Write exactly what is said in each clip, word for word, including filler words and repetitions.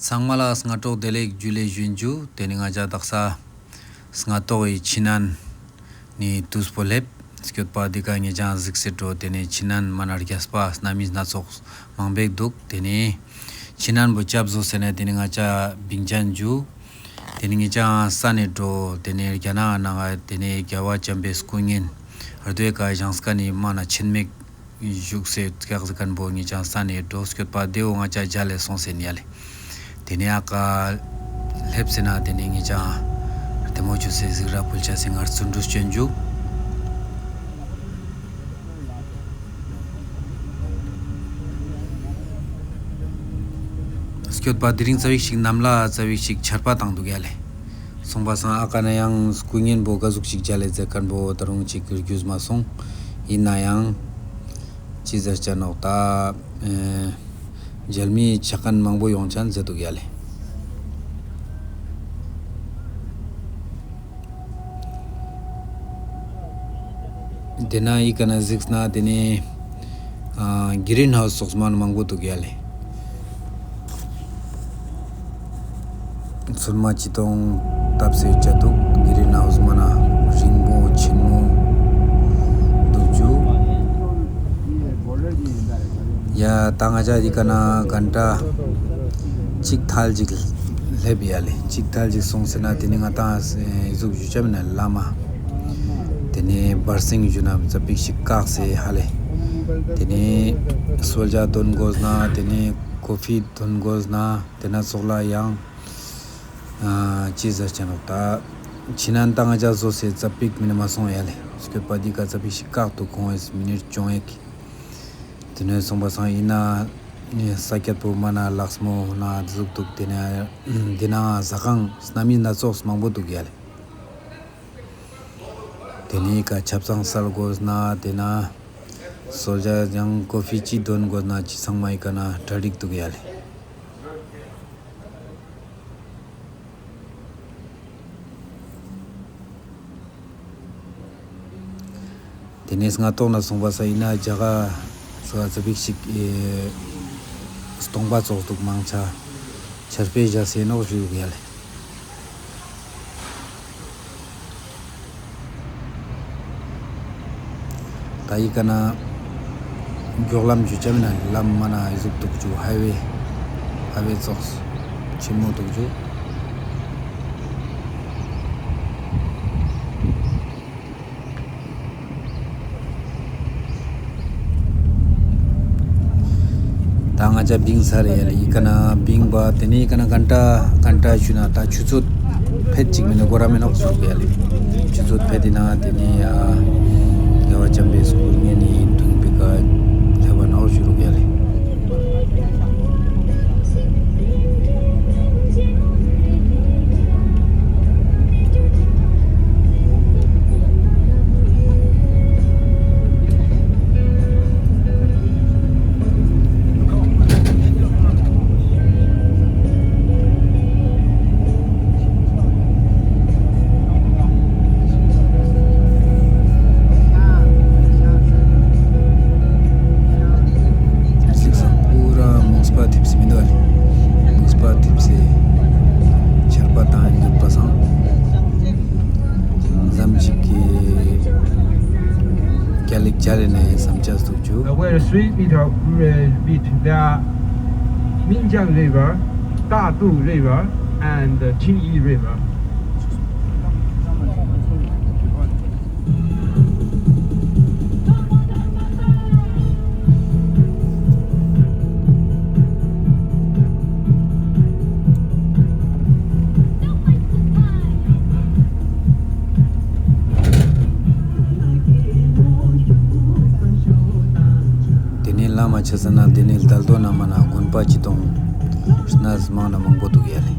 ཚང་མ་ལ་སྔ་དྲོ་བདེ་ལེགས་ཇུ་ལེ་ཞུ་ཡིན་ཇུ། ཏེ་ནེ་ང་ཅ་དག་ས་སྔ་ཏོག་གི་ཆི་ནན་ནི་ཏུས་པོ་ལེབ། སྐྱོད་པ་འདི་ཀ་ངེ་ཅང་གཟིགས་སེ་འགྲོ། ཏེ་ནེ་ཆི་ནན་མ་ན་རྒྱས་པ་སྣ་མི་སྣ་ཚོགས་མང་པོ་འདུག། ཏེ་ནེ་ཆི་ནན་པོ་ཅབ་བཟོ་སེ་ན་ཏེ་ནེ་ང་ཅ་བིང་ཅན་ཇུ། ཏེ་ནེ་ངེ་ཅང་ས་ནེ་འགྲོ། ཏེ་ནེ་རྒྱ་ནག་ནང་ང་ཏེ་ནེ་རྒྱལ་བ་བྱམས་པའི་སྐུ་བརྙན་རྡོའི་ཀ་བཞེངས་ཁན་ནི་མ་ན་ཆེན་མོ་ཞིག་བཞུགས་སེ་སྐྱག་ཟ་ཁན་པོ་ངེ་ཅང་ས་ནེ་འགྲོ། སྐྱོད་པ་ཏེ་བོ་ང་ཅ་མཇལ་ལེ་སོང་སེ་ཡ་ལེ། ཏེ་ནེ་ཨ་ཀ་ལེབ་སེ་ན་ཏེ་ནེ་ངེ་ཅང་རྡེ་མོ་ཅོས་སེ་གཟིགས་ར་ཕུལ་ཆ་སེ་ངར་ཚུན་དུ་སྐྱོད་ཇུ། སྐྱོད་པ་དེ་རིང་ཙ་པིག་ཞིག་གནམ་ལ་ཙ་པིག་ཞིག་ཆར་པ་བཏང་འདུག་ཡ་ལེ། སོང་པ་སང་ཨ་ཀ་ན་ཡང་སྐུ་བརྙན་པོ་ག་ཟུག་ཞིག་མཇལ་ལེ་ཛད་ཁན་པོ་ད་རུང་ཅིག་རྒྱུས་མ་སོང་། ཡིན་ན་ཡང་ཅི་ཟེར་ཆ་ནོག་ད། ཨེ། མཇལ་མི་ཆ་ཁན་མང་པོ་ཡོང་ཆན་ཟེར་འདུག་ཡ་ལེ། ཏེ་ན་ཨི་ཀ་ན་གཟིགས་ན་ཏེ་ནེ་ཨ་གི་རིན་ཧའུས་སོགས་མ་ན་མང་པོ་འདུག་ཡ་ལེ། ཚོད་མ་ཅི་ཏོང་བཏབ་སེ་ཡོད་ཆ་འདུག། གི་རིན་ཧའུས་མ་ན་རིང་མོ་ཆེན་མོ་འདུག་ཇུ། ཡ་ད་ང་ཅ་ཨི་ཀ་ན་གན་ཊ་ཅིག་ཐལ་ཅིག་ལེབ་ཡ་ལེ། ཅིག་ཐལ་ཅིག་སོང་སེ་ན་ཏེ་ནེ་ང་ཏང་ཨི་ཟུག་ཞུ་ཆ་མེད་ན་ལམ་མ། ཏེ་ནེ་བར་སེང་ཞུ་ན་ཙ་པིག་ཞིག་བཀག་སེ་ཧ་ལེ། ཏེ་ནེ་གསོལ་ཇ་དོན་དགོས་ན་ཏེ་ནེ་ཀོ་ཕི་དོན་དགོས་ན་ཏེ་ན་ཙོགས་ལ་ཡང་ཨ་ཅི་ཟེར་ཆ་ནོག་ད། ཆི་ནན་ད་ང་ཅ་བཟོ་སེ་ཙ་པིག་མི་ནེ་མ་སོང་ཡ་ལེ། སྐྱོད་པ་འདི་ཀ་ཙ་པིག་ཞིག་བཀག་འདུག་ཁོང་ཨེ་མི་ནིཊ་ཅོང་ཨེ་ཀི། ཏེ་ནེ་སོང་པ་སང་ཨིན་ན་ས་ཀྱད་པོ་མ་ན་ལགས་མོ་ན་ཟུག་འདུག། ཏེ་ནེ་འདི་ན་ཟ་ཁང་སྣ་མི་སྣ་ཚོགས་མང་པོ་འདུག་ཡ་ལེ། ཏེ་ནེ་ཀ་ཆབ་གསང་སལ་དགོས་ན་ཏེ་ན་གསོལ་ཇ་ཡང་ཀོ་ཕི་ཅི་དོན་དགོས་ན་ཅི་ཚང་མ་ཨི་ཀ་ན་གྲ་སྒྲིག་འདུག་ཡ་ལེ། ཏེ་ནེ་སྔ་ཏོག་ན་སོང་པ་སང་ཨིན་ན་ཇ་ག་ས་ག་ཙ་པིག་ཞིག་ཨེ་སྟོང་པ་ཙོགས་འདུག། མང་ཆ་ཆར་པེ་ཇ་སེ་ནོག་ཞུ་ཡ་ལེ། ད་ཨི་ཀ་ན་མགྱོགས་ལམ་ཞུ་ཆ་མེད་ན་ལམ་མ་ན་ཨི་ཟུག་འདུག་ཇུ། ཧའི་ཝེ་ཧའི་ཝེ་ཙོགས་ཆེན་མོ་འདུག་ཇུ། ད་ང་ཅ་བིང་ས་རེ་ཡ་ལེ། ཨི་ཀ་ན་བིང་པ་ཏེ་ནེ་ཨི་ཀ་ན་གན་ཊ་གན་ཊ་ཞུ་ན་ད་ཆུ་ཚོད་ཕེད་ཅིག་མེ་ནེ་གོ་ར་མེ་ནོག་ཟུག་ཡ་ལེ། ཆུ་ཚོད་ཕེད་དེ་ན་ཏེ་ནེ་ཡ་རྒྱལ་བ་བྱམས་པའི་སྐུ་བརྙན་ནི་དུང་པེ་ཀ་ལེབ་བ་ནོག་ཞུ་རུག་ཡ་ལེ། གཟིགས་སང་པུ་ར་མུངས་པ་ཐིབས་སེ་མི་འདུག་ཨ་ལེ། མུངས་པ་ཐིབས་སེ་ཆར་པ་དང་ཡོད་པ་སང་ཙམ་ཅིག་གི་རྒྱ་ལེགས་ཆ་རེ་ནས་བསམ་ཆ་སྟུག་ཅུ། We're three meter, uh, feet. There are Minjiang River, Dadu River, and, uh, Tingyi River. ཏེ་ནེ་ལམ་མ་ཆ་ས་ན་ཏེ་ནེ་དལ་དོ་ན་མ་ན་དགོན་པ་ཅི་དང་གནས་མང་ན་མང་པོ་འདུག་ཡ་ལེ།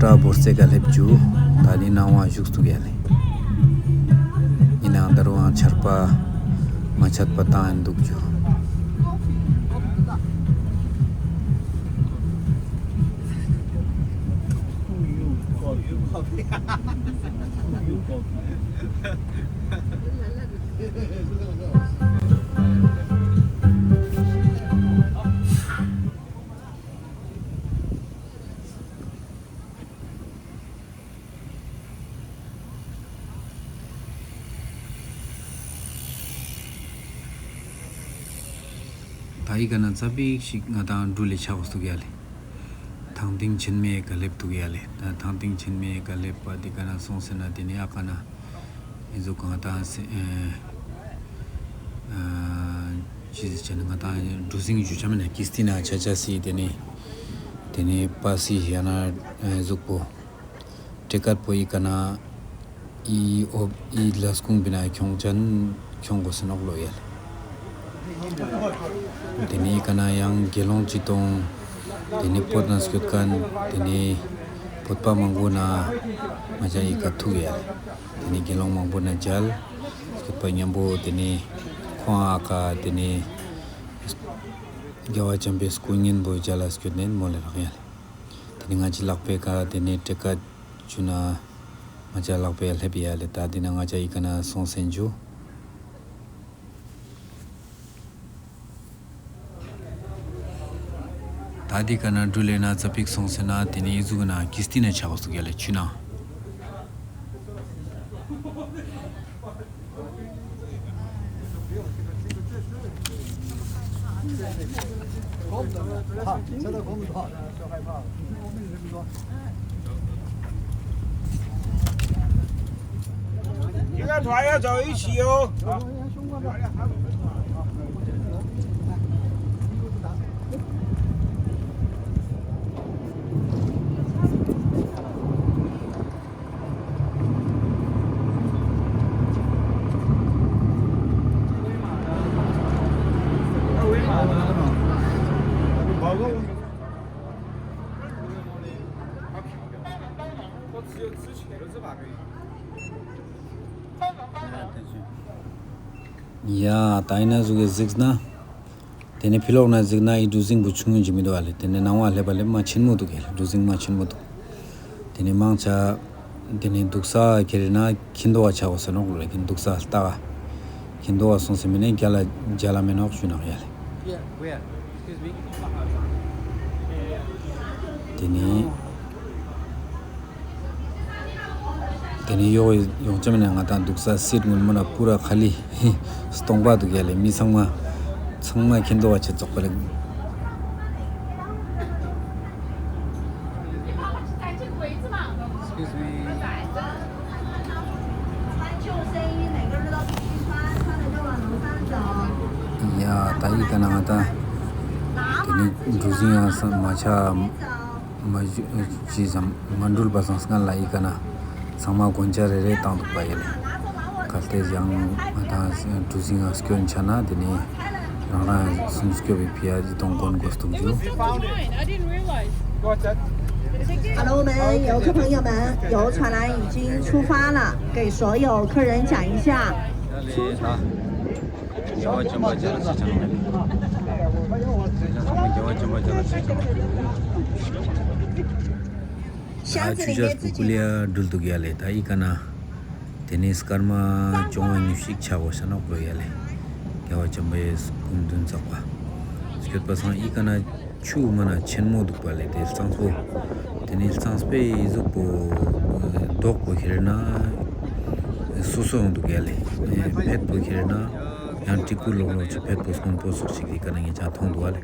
ད་བོར་རྩེ་ག་སླེབས་ཅུ། ད་ནི་ནང་བ་བཞུགས་འདུག་ཡ་ལེ། ཡིན་ནའང་ད་རུང་ཆར་པ་མ་ཆད་པ་བཏང་ཡིན་འདུག་ཅུ། ད་འི་ཀ་ན་ཙ་པིག་ཞིག་ང་དང་འགྲུལ་ལེ་ཆགས་འདུག་ཡ་ལེ། ཐང་སྟེང་ཆེན་མོའི་ཀ་སླེབས་འདུག་ཡ་ལེ། ད་ཐང་སྟེང་ཆེན་མོའི་ཀ་སླེབས་པ་འི་ཀ་ན་སོང་ཟེར་ན་དེ་ནས་ཨ་ཀ་ན་འི་ཟུག་ང་དང་སེ་ཨ་ཨ་ཅི་ཟེར་ཆ་ན་ང་དང་གྲུ་གཟིངས་ཞུ་ཆ་མེད་ན་ཀིས་ཏི་ན་ཆ་ཆ་སི་དེ་ནས་དེ་ནས་པ་སི་ཡ་ན་འི་ཟུག་པོ་ཏེ་ཀར་པོ་འི་ཀ་ན་འི་འོབ་འི་ལས་ཁུངས་པའི་ནང་ཁྱོང་ཅན་ཁྱོང་དགོས་སེ་ནོག་ལོ་ཡ་ལེ། དེ་ནས་འི་ཀ་ན་ཡང་དགེ་སློང་ཅིག་དང་དེ་ནས་བོད་ནས་སྐྱོད་མཁན་དེ་ནས་བོད་པ་མང་པོ་ན་ང་ཅག་འི་ཀ་ཐུག་ཡ་ལེ། དེ་ནས་དགེ་སློང་མང་པོ་ན་མཇལ། སྐྱོད་པ་མཉམ་པོ་དེ་ནས་ཁོང་ཨ་ཀ་དེ་ནས་རྒྱལ་བ་བྱམས་པའི་སྐུ་བརྙན་པོ་མཇལ་ལ་སྐྱོད་ནས་མོལ་ལེ་རག་ཡ་ལེ། དེ་ནས་ང་ཅི་ལག་པའི་ཀ་དེ་ནས་ཏེ་ཀ་ཅུ་ན་ང་ཅག་ལག་པའི་སླེབས་ཡ་ལེ། ད་དེ་ན་ང་ཅག་འི་ཀ་ན་སོང་ཟེར་ཅུ། ད་འི་ཀ་ན་འགྲུལ་ལེ་ན་ཙ་པིག་སོང་ཟེར་ན་དེ་ནས་འི་ཟུག་ན་ཀིས་ཏི་ན་ཆགས་འདུག་ཡ་ལེ་ཆུ་ན། ཡ་ད་ཡིན་ན་ཟུག་གི་གཟིགས་ན། དེ་ནས་ཕི་ལོག་ན་གཟིགས་ན་འི་གྲུ་གཟིངས་པོ་ཆུང་ངུན་ཅིག་མི་འདུག་ག་ལེ། དེ་ནས་ནང་བ་སླེབས་པ་ལེ་མ་ཆེན་མོ་འདུག་ག་ལེ། གྲུ་གཟིངས་མ་ཆེན་མོ་འདུག། དེ་ནས་མང་ཆེ་དེ་ནས་འདུག་ས་ཁྱེར་ན་ཁྱིན་དོ་བ་ཆགས་པ་ཟེར་ནོག་ལེ། ཁྱིན་འདུག་ས་ལྟ་ག་ཁྱིན་དོ་བ་སོང་ཟེར་མི་ནས་རྒྱ་ལ་རྒྱ་ལ་མེ་ནོག་ཞུ་ནོག་ཡ་ལེ། དེ་ནས། དེ་ནས་ཡོག་ཡོག་ཅམ་ནས་ང་དང་འདུག་ས་སིད་ངུན་མོ་ན་པུ་ར་ཁ་ལི་སྟོང་པ་འདུག་ཡ་ལེ། མི་ཚང་མ་ཚང་མ་ཁྱིན་དོ་བ་ཆེ་ཙོག་པ་ལེ། Excuse me. ཡ་ད་འི་ཀ་ན་ང་དང་དེ་ནས་གྲུ་གཟིངས་ཡང་ས་མ་ཆ། མ་ཞུ་ཅི་ཙམ་མ་འགྲུལ་པ་སང་སྔ་ལ་འི་ཀ་ན་ཚང་མ་གོན་ཆ་རེ་རེ་བཏང་འདུག་པ་ཡིན་ལེ། གལ་ཏེ་ཡང་ང་དང་གྲུ་གཟིངས་ང་སྐྱོན་ཆ་ན་དེ་ནས་རང་རང་སུམ་སྐྱོབ་པའི་ཕི་ཡ་ཅི་གཏོང་གོན་དགོས་འདུག་ཅུ། Hello，我们游客朋友们，游船来已经出发了，给所有客人讲一下，出船。 རྒྱལ་བ་བྱམས་པ་མཇལ་ལ་ཆ་ཆ་ནོག། རྒྱལ་བ་བྱམས་པ་མཇལ་ལ་ཆ་ཆ་ནོག། ད་ཆུ་ཆར་སྤུ་ཀུ་ལི་ཡ་འགྲུལ་འདུག་ཡ་ལེ། ད་འི་ཀ་ན་དེ་ནས་སྐར་མ་བཅོ་ལྔ་ཉི་ཤུ་ཞིག་ཆགས་འོ་ཤ་ནོག་ལོ་ཡ་ལེ། རྒྱལ་བ་བྱམས་པའི་སྐུ་མདུན་ཚགས་པ་སྐྱོད་པ་སང་འི་ཀ་ན་ཆུ་མ་ན་ཆེན་མོ་འདུག་པ་ལེ། དེ་གཙང་པོ་དེ་ནས་གཙང་པོའི་འི་ཟུག་པོ་རྡོག་པོ་ཁྱེར་ན་སོ་སོ་ཡོང་འདུག་ཡ་ལེ། ཕེད་པོ་ཁྱེར་ན་ཡང་ཏྲི་ཀུ་ལོག་ལོག་ཅིག་ཕེད་པོ་སྔོན་པོ་སོགས་ཤིག་འི་ཀ་ན་ངེད་ཅག་མཐོང་འདུག་ཡ་ལེ།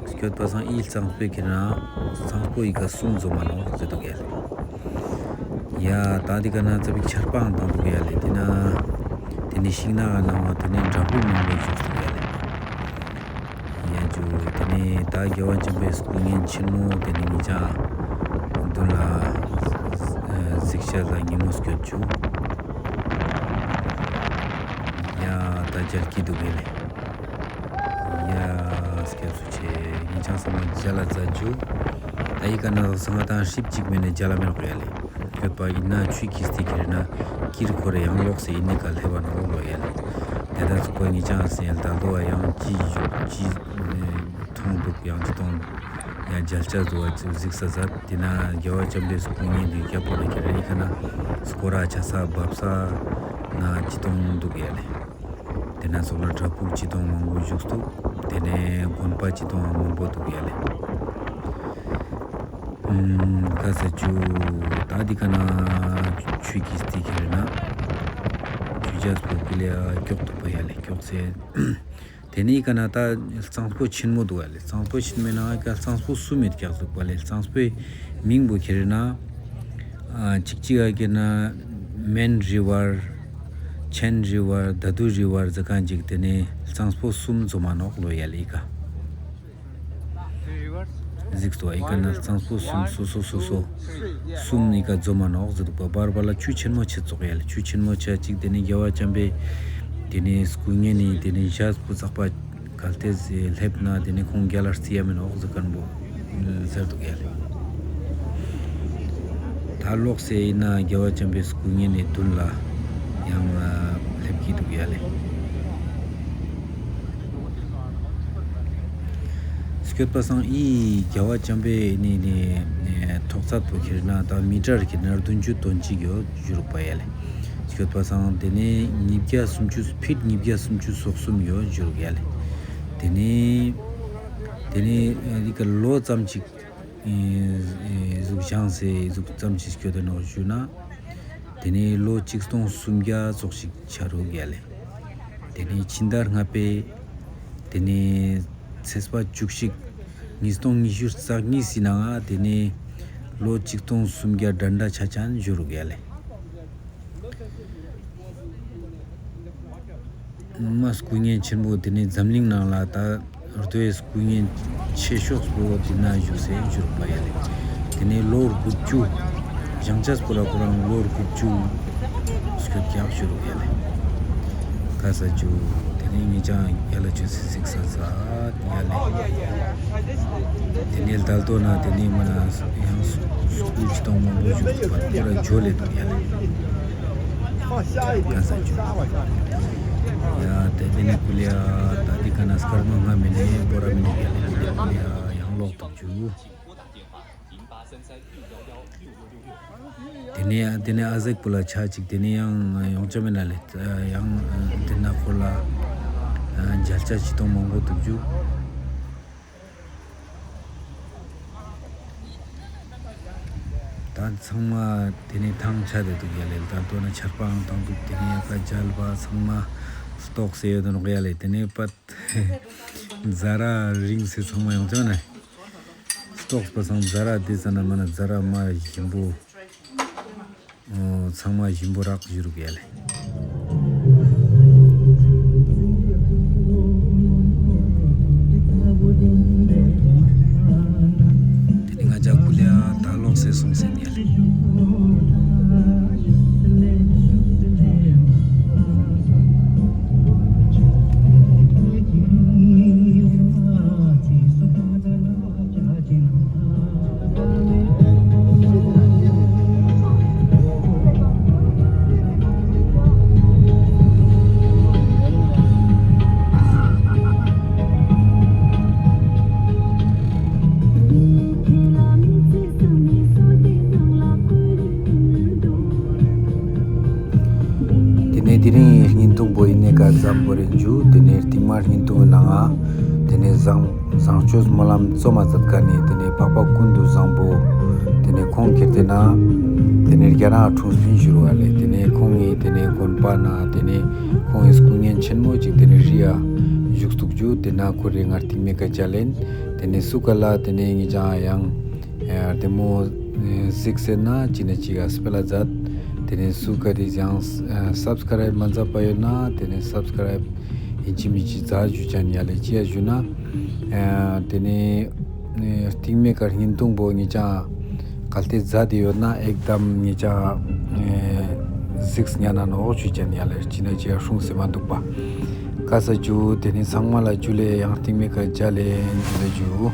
སྐྱོད་པ་སང་འི་གཙང་པོའི་ཁྱེར་ན་གཙང་པོ་འི་ཀ་གསུམ་འཛོམས་མ་ནོག་ཟེར་འདུག་ཡ་ལེ། ཡ་ད་འི་ཀ་ན་ཙ་པིག་ཆར་པའང་བཏང་འདུག་ཡ་ལེ། དེ་ན་དེ་ནས་ཤིང་ནགས་ནང་བ་དེ་ནས་འདྲ་པོ་མང་པོ་བཞུགས་འདུག་ཡ་ལེ། ཡ་ཇུ་དེ་ནས་ད་རྒྱལ་བ་བྱམས་པའི་སྐུ་བརྙན་ཆེན་མོ་དེ་ནས་ངེད་ཅག་མདུན་ལ་གཟིགས་ཤ་ལ་ཉིན་མོ་སྐྱོད་ཅུ། ཡ་ད་མཇལ་གྱི་འདུག་ག་ལེ། ཡ་སྐྱབས་སུ་མཆི། ངེད་ཅག་ཚང་མ་མཇལ་ལ་མཛད་ཅུ། ཨི་ཀ་ན་ལོགས་སེ་ང་ཏང་ཧྲིབ་ཅིག་མེད་ན་མཇལ་ལ་མེད་ནོག་ཡ་ལེ། སྐྱོད་པ་ཨིན་ན་ཆུའི་ཀིས་ཏི་ཁྱེར་ན་ཀིར་ཁོ་རེ་ཡང་ལོགས་སེ་ཨི་ནི་ཀ་ལེབ་བ་ནོག་ལོ་ཡ་ལེ། ཏེ་ད་ཚུགས་པ་ངེ་ཅང་སེ་ལྟ་དོ་བ་ཡང་ཅི་ཅི་མཐོང་འདུག་ཡང་ཅི་མཐོང་ཡང་མཇལ་ཆ་འདུག་བ་ཅི་གཟིགས་ས་ཟ། ཏེ་ན་རྒྱལ་བ་བྱམས་པའི་སྐུ་བརྙན་འདི་རྒྱབ་པོ་ལ་ཁྱེར་ཨི་ཀ་ན་སྐོར་ར་ཆ་ས་བབས་ས་ན་ཅི་མཐོང་འདུག་ཡ་ལེ། ཏེ་ན་སོགས་ལ་བྲག་ཕུག་ཅི་མཐོང་མང་པོ་བཞུགས་འདུག་ཏེ་ནེ་དགོན་པ་ཅི་མཐོང་མང་པོ་འདུག་ཡ་ལེ། ཨུམ། ཀ་ས་ཆུ་ད་འདི་ཀ་ན་ཆུའི་ཀིས་ཏི་ཁྱེར་ན་ཆུ་ཇ་སྤོ་ཀི་ལེ་ཀྱོག་འདུག་པ་ཡ་ལེ་ཀྱོག་སེ། ཏེ་ནེ་ཀ་ན་ད་གཙང་པོ་ཆེན་མོ་འདུག་ཡ་ལེ། གཙང་པོ་ཆེན་མོའི་ནང་ཀ་གཙང་པོ་གསུམ་མེད་ཀྱག་འདུག་པ་ལེ། གཙང་པོའི་མིང་པོ་ཁྱེར་ན་ཨ་ཅིག་ཅིག་ཨ་ཁྱེར་ན་མན་རི་ཝར་ཆན་རི་ཝར་དཱ་དུ་རི་ཝར་ཟེར་ཁན་ཅིག་ཏེ་ནེ་གཙང་པོ་གསུམ་འཛོམས་མ་ནོག་ལོ་ཡ་ལེ་ཨི་ཀ། གཟིགས་སོ་ཨི་ཀ་ན་གཙང་པོ་གསུམ་སོ་སོ་སོ་སོ་གསུམ་ཨི་ཀ་འཛོམས་མ་ནོག་ཟེར་འདུག་པ། བར་བར་ལ་ཆུ་ཆེན་མོ་ཆེ་ཙོགས་ཡ་ལེ། ཆུ་ཆེན་མོ་ཆེ་ཅིག་ཏེ་ནེ་རྒྱལ་བ་བྱམས་པའི་ཏེ་ནེ་སྐུ་བརྙན་ནི་ཏེ་ནེ་ཞབས་པོ་ཙག་པ་གལ་ཏེ་ལེབ་ན་ཏེ་ནེ་ཁོང་རྒྱལ་ལ་རྩི་ཡ་མེད་ནོག་ཟེར་ཁན་པོ་ཟེར་འདུག་ཡ་ལེ། ད་ལོགས་སེ་ཨིན་ན་རྒྱལ་བ་བྱམས་པའི་སྐུ་བརྙན་ནི་མདུན་ལ་ཡང་ལེབ་ཀྱི་འདུག་ཡ་ལེ། སྐྱོད་པ་སང་ཨི་རྒྱལ་བ་བྱམས་པའི་ནི་ནི་ཐོག་ཚད་པོ་ཁྱེར་ན་ད་མི་ཊར་ཁྱེར་ན་བདུན་ཅུ་དོན་གཅིག་ཡོད་ཞུ་རུག་པ་ཡ་ལེ། སྐྱོད་པ་སང་ཏེ་ནེ་ཉིས་བརྒྱ་སུམ་ཅུ་ཕིཊ་ཉིས་བརྒྱ་སུམ་ཅུ་སོ་གསུམ་ཡོད་ཞུ་རུག་ཡ་ལེ། ཏེ་ནེ་ཏེ་ནེ་ཨི་ཀ་ལོ་ཙམ་ཅིག་ཨེ་ཨེ་ཟུག་བཞེངས་སེ་ཟུག་ཙམ་ཅིག་སྐྱོད་དེ་ནོག་ཞུ་ན། ཏེ་ནེ་ལོ་ཆིག་སྟོང་སུམ་བརྒྱ་ཙོགས་ཤིག་ཆ་རུག་ཡ་ལེ། ཏེ་ནེ་ཕྱི་ཟླ་ལྔ་པའི་ཏེ་ནེ་ཚེས་པ་བཅུ་གཅིག་ཉིས་སྟོང་ཉི་ཤུ་རྩ་གཉིས་སི་ནང་ང་ཏེ་ནེ་ལོ་ཆིག་སྟོང་སུམ་བརྒྱ་དྲན་དྲ་ཆ་ཅན་ཞུ་རུག་ཡ་ལེ། མ་སྐུ་བརྙན་ཆེན་པོ་ཏེ་ནེ་འཛམ་གླིང་ནང་ལ་ད་རྡོའི་སྐུ་བརྙན་ཆེ་ཤོས་པོ་ཏེ་ན་བཞུགས་སེ་ཞུ་རུག་པ་ཡ་ལེ། ཏེ་ནེ་ལོ་དགུ་བཅུ་བཞེངས་ཆས་པོ་ལ་ཁོ་རང་ལོ་དགུ་བཅུ་སྐྱོད་ཀྱག་ཞུ་རུག་ཡ་ལེ། ཀ་ས་ཆུ་ཏེ་ནེ་ངེ་ཅང་ཡ་ལ་ཆུ་སི་སིག་ས་ས་ཡ་ལེ། ཏེ་ནེ་ལྡལ་ཏོ་ན་ཏེ་ནེ་མ་ན་ཡང་སུ་སུ་ཅི་དང་མང་པོ་བཞུགས་པ་ཁོ་ར་ཇོ་ལེ་འདུག་ཡ་ལེ། ཀ་ས་ཆུ། ཡ་ཏེ་ཏེ་ནེ་ཀུ་ལེ་ཡ་ད་འདི་ཀ་ན་སྐར་མ་ལྔ་མེ་ནེ་པོ་ར་མེ་ནེ་ཡ་ལེ་ཀུ་ལེ་ཡ་ཡང་ལོག་ཏུ་ཆུ། ཏེ་ནེ་ཏེ་ནེ་ཨ་ཟེག་པོ་ལ་ཆ་ཅིག་ཏེ་ནེ་ཡང་ཡོང་ཆ་མེད་ན་ལེ། ཡང་ཏེ་ན་ཁོ་ལ་མཇལ་ཆ་ཅི་དང་མང་པོ་འདུག་ཞུ། ད་ཚང་མ་ཏེ་ནེ་ཐང་ཆད་དེ་འདུག་ཡ་ལེ། ད་ལྟོ་ན་ཆར་པའང་བཏང་འདུག་ཏེ་ནེ་ཡ་ཀ་མཇལ་བ་ཚང་མ་ལྟོགས་སེ་ཡོད་དེ་ནོག་ཡ་ལེ། ཏེ་ནེ་པད་ཛ་ར་རིང་སེ་ཚང་མ་ཡོང་ཆ་ན་ལྟོགས་པ་སང་ཛ་ར་དེ་ཟ་ན་མ་ན་ཛ་ར་མ་ཞིམ་པོ། ཨོ་ཚང་མ་ཞིམ་པོ་རག་ཞུ་རུག་ཡ་ལེ། ཏེ་ནེ་ང་ཅག་ཀུ་ལེ་ཡ་ད་ལོགས་སེ་སོང་སེ་ཡ་ལེ། ཏེ་ནེ་དེ་རིང་བརྙན་ཐུང་པོ་ཨི་ནེ་ཀ་ཙམ་པོ་རེ་ཞུ། ཏེ་ནེ་རྟིང་མ་བརྙན་ཐུང་ནང་ང་ཏེ་ནེ་བཟང་བཟང་སྤྱོད་སྨོན་ལམ་རྩོམ་མ་མཛད་མཁན་ནི་ཏེ་ནེ་འཕགས་པ་ཀུན་ཏུ་བཟང་པོ་ཏེ་ནེ་ཁོང་ཁྱེར་ཏེ་ན་ཏེ་ནེ་རྒྱ་ནག་འཁྲུངས་སྤིན་ཞུ་རུག་ཡ་ལེ། ཏེ་ནེ་ཁོང་ངི་ཏེ་ནེ་དགོན་པ་ན་ཏེ་ནེ་ཁོང་ངི་སྐུ་བརྙན་ཆེན་མོ་ཅིག་ཏེ་ནེ་རི་ཡ་བཞུགས་འདུག་ཞུ། ཏེ་ན་ཁོ་རེ་ང་རྟིང་མེ་ཀ་མཇལ་ལེན། ཏེ་ནེ་སུ་ཀ་ལ་ཏེ་ནེ་ངེ་ཅང་ཡང་ཨ་བདེ་མོ་ཨ་གཟིགས་སེ་ན་ཅི་ན་ཅི་ག་སྤེ་ལ་མཛད། ཏེ་ནེ་སུ་ཀ་རེ་ཡང་ཨ་སབ་སི་ཀ་རབ་མ་མཛད་པ་ཡོད་ན་ཏེ་ནེ་སབ་སི་ཀ་རབ་ཨིན་ཅི་མིན་ཅི་མཛད་ཞུ་ཅན་ཡ་ལེ། ཅི་ཡ་ཞུ་ན་ཨ་ཏེ་ནེ་ཨ་རྟིང་མེ་ཀ་བརྙན་ཐུང་པོ་ངེ་ཅང་གལ་ཏེ་མཛད་དེ་ཡོད་ན་ཨེག་དམ་ངེ་ཅང་ཨ་གཟིགས་ཉན་ན་ནོག་ཞུ་ཅན་ཡ་ལེ། ཅི་ན་ཅི་ཡ་སྲུང་སེ་མ་འདུག་པ། ཀ་ས་ཆུ། ཏེ་ནེ་ཚང་མ་ལ་ཇུ་ལེ། ཡང་རྟིང་མེ་ཀ་མཇལ་ལེ་ཇུ་ལེ་ཞུ།